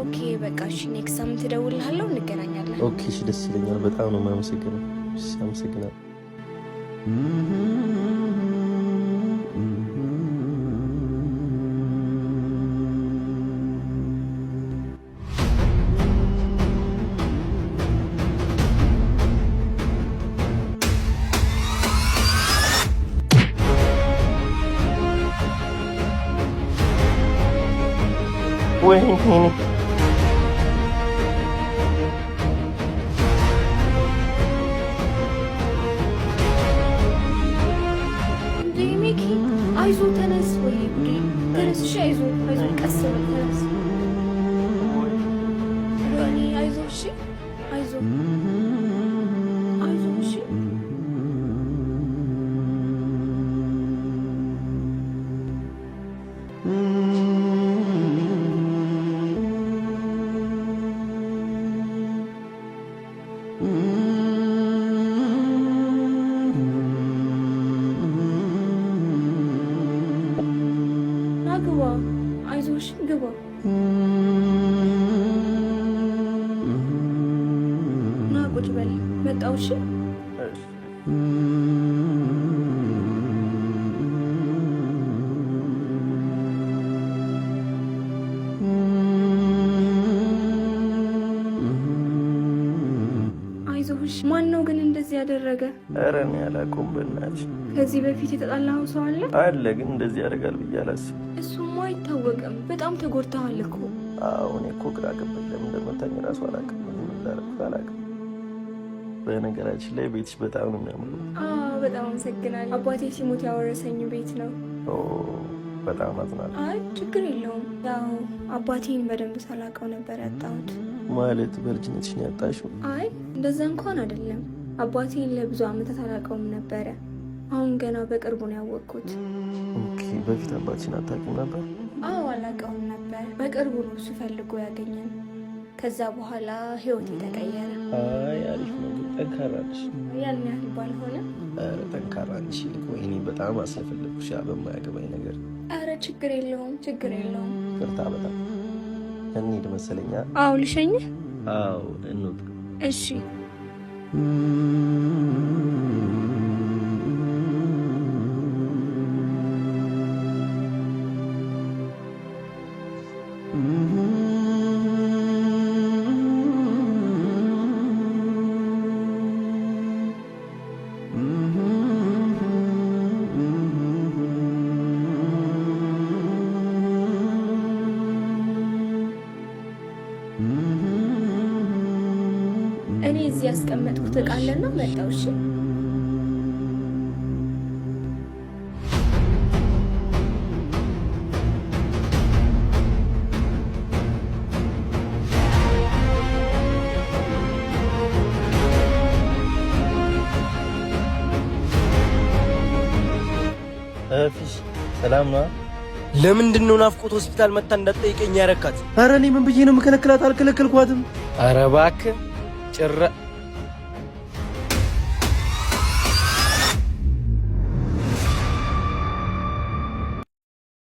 Okay በቃ እሺ፣ next ሳምንት እደውልልሃለሁ፣ እንገናኛለን። Okay እሺ፣ ደስ ይለኛል። በጣም ነው የማመሰግነው። እሺ፣ አመሰግናለሁ። ወይኔ። እንዴ ሚኪ፣ አይዞ ተነስ። ወይ ጉዴ፣ ተነስ። እሺ አይዞ፣ አይዞ፣ ቀስ በል ተነስ። ወይኔ አይዞ፣ እሺ አይዞ፣ አይዞ፣ እሺ። ና ግባ። አይዞ፣ እሺ ግባ። ና ቁጭ በል። መጣው። እሺ። አይዞህ። እሺ። ማን ነው ግን እንደዚህ ያደረገ? ኧረ እኔ አላውቀውም በእናትሽ። ከዚህ በፊት የተጣላኸው ሰው አለ? አለ፣ ግን እንደዚህ ያደርጋል ብዬ አላስብም። እሱማ አይታወቅም። በጣም ተጎድተሃል እኮ። አዎ፣ እኔ እኮ ግራ ገባኝ። ለምን እንደመታኝ እራሱ አላውቅም። ምን እንዳደረኩት አላውቅም። በነገራችን ላይ ቤትሽ በጣም ነው የሚያምረው። አዎ፣ በጣም አመሰግናለሁ። አባቴ ሲሞት ያወረሰኝ ቤት ነው። ኦ፣ በጣም አዝናለሁ። አይ ችግር የለውም። ያው አባቴን በደንብ ሳላውቀው ነበር ያጣሁት። ማለት በልጅነትሽ ነው ያጣሽው? አይ እንደዛ እንኳን አይደለም። አባቴን ለብዙ ዓመታት አላውቀውም ነበረ። አሁን ገና በቅርቡ ነው ያወቅኩት። Okay፣ በፊት አባትሽን አታውቂም ነበር? አዎ፣ አላውቀውም ነበር። በቅርቡ ነው እሱ ፈልጎ ያገኘን። ከዛ በኋላ ህይወቴ ተቀየረ። አይ አሪፍ ነው፣ ግን ጠንካራ ነሽ። ያን ያህል ባልሆነ። ኧረ ጠንካራ ነሽ። ይልቅ ወይኔ በጣም አስለፈለኩሽ በማያገባኝ ነገር። አረ ችግር የለውም፣ ችግር የለውም። ይቅርታ በጣም። እንሂድ መሰለኛ። አዎ፣ ልሸኝህ? አዎ፣ እንውጣ። እሺ። እኔ እዚህ ያስቀመጥኩት እቃ አለና መጣው። እሺ። ፊሽ ሰላም ነው? ለምንድን ነው ናፍቆት ሆስፒታል መታ እንዳትጠይቀኝ ያረካት? ኧረ እኔ ምን ብዬ ነው የምከለክላት? አልከለከልኳትም። ኧረ እባክህ ጭራ